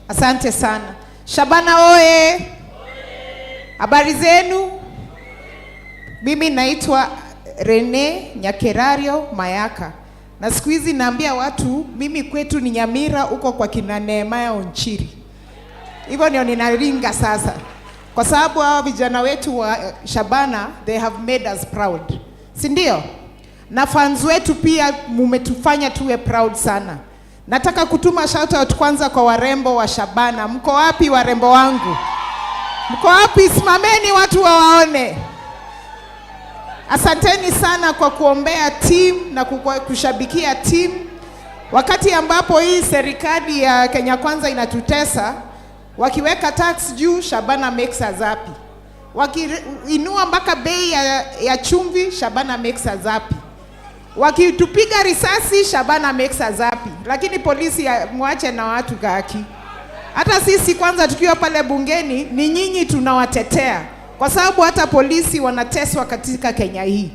Asante sana. Shabana oye! Habari zenu? Mimi naitwa Rene Nyakerario Mayaka, na siku hizi naambia watu mimi kwetu ni Nyamira, huko kwa kina Nehemaya Onchiri. Hivyo ndio ninaringa sasa, kwa sababu hawa vijana wetu wa Shabana, they have made us proud, si ndio? Na fans wetu pia mumetufanya tuwe proud sana. Nataka kutuma shout out kwanza kwa warembo wa Shabana. Mko wapi warembo wangu? Mko wapi? Simameni watu wawaone. Asanteni sana kwa kuombea team na kushabikia team. Wakati ambapo hii serikali ya Kenya Kwanza inatutesa, wakiweka tax juu, Shabana makes us happy. Wakiinua mpaka bei ya chumvi, Shabana makes us happy. Wakitupiga risasi, Shabana makes us happy. Lakini polisi mwache na watu gaki. Hata sisi kwanza tukiwa pale bungeni ni nyinyi tunawatetea, kwa sababu hata polisi wanateswa katika Kenya hii.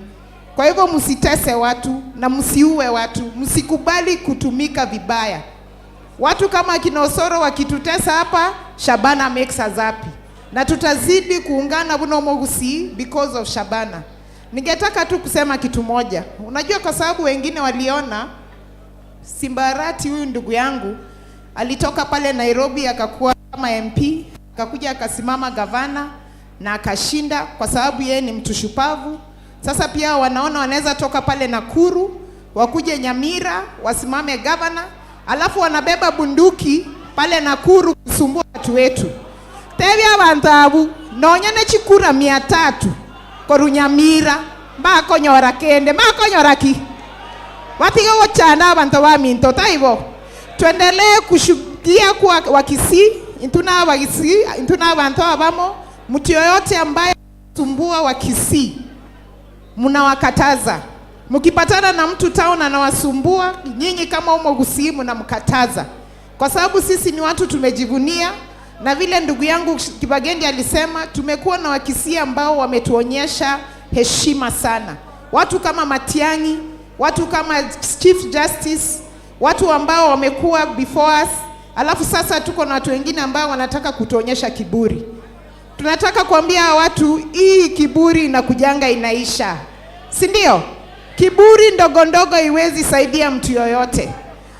Kwa hivyo msitese watu na msiue watu, msikubali kutumika vibaya. Watu kama kina Osoro wakitutesa hapa, Shabana makes us happy, na tutazidi kuungana buno Mogusi because of Shabana. Ningetaka tu kusema kitu moja, unajua, kwa sababu wengine waliona Simbarati huyu ndugu yangu alitoka pale Nairobi akakuwa kama MP, akakuja akasimama gavana na akashinda kwa sababu yeye ni mtu shupavu. Sasa pia wanaona wanaweza toka pale Nakuru wakuje Nyamira wasimame gavana, alafu wanabeba bunduki pale Nakuru kusumbua watu wetu. Tebia abantu abu nonya ne chikura 300 koru Nyamira mbakonyora kende mbakonyora ki watige gochana abantu ba minto taibo. Tuendelee kushuhudia kuwa Wakisii intuna Wakisii intuna abantu abamo. Mtu yoyote ambaye sumbua Wakisii mnawakataza. Mkipatana na mtu town anawasumbua nyinyi, kama umo Gusii mnamkataza, kwa sababu sisi ni watu tumejivunia, na vile ndugu yangu Kibagendi alisema, tumekuwa na Wakisii ambao wametuonyesha heshima sana, watu kama Matiang'i, watu kama Chief Justice, watu ambao wamekuwa before us. Alafu sasa tuko na watu wengine ambao wanataka kutuonyesha kiburi. Tunataka kuambia watu hii kiburi inakujanga inaisha, si ndio? Kiburi ndogo ndogo iwezi saidia mtu yoyote.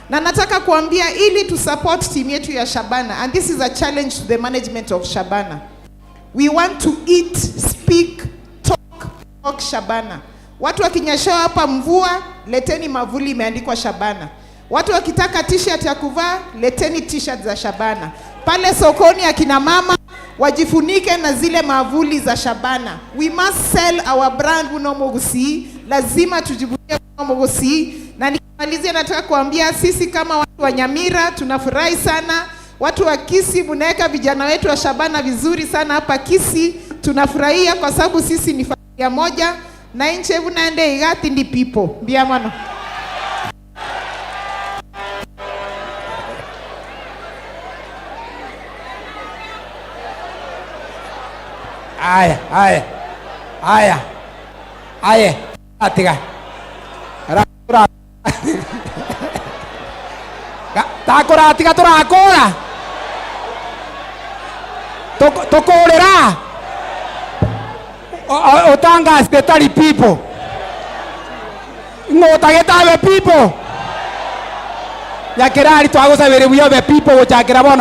Na nataka kuambia ili to support team yetu ya Shabana, and this is a challenge to the management of Shabana. We want to eat, speak, talk, talk Shabana. Watu wakinyeshewa hapa mvua, leteni mavuli imeandikwa Shabana. Watu wakitaka t-shirt ya kuvaa, leteni t-shirt za Shabana. Pale sokoni akina mama wajifunike na zile mavuli za Shabana. We must sell our brand Uno Mogusii. Lazima tujivunie Uno Mogusii. Na nikimalizia, nataka kuambia sisi kama watu wa Nyamira tunafurahi sana. Watu wa Kisii mnaweka vijana wetu wa Shabana vizuri sana hapa Kisii. Tunafurahia kwa sababu sisi ni familia moja na inche bunande igati ndi people mbia mano. Aya, aya, aya, aya, atiga. Ra takũratiga tũrakũra tũkũrĩra ũtangacite tari people ng'ũtagĩtawe people nyakĩrari twagũcabĩrĩ the people gũchakĩra bono.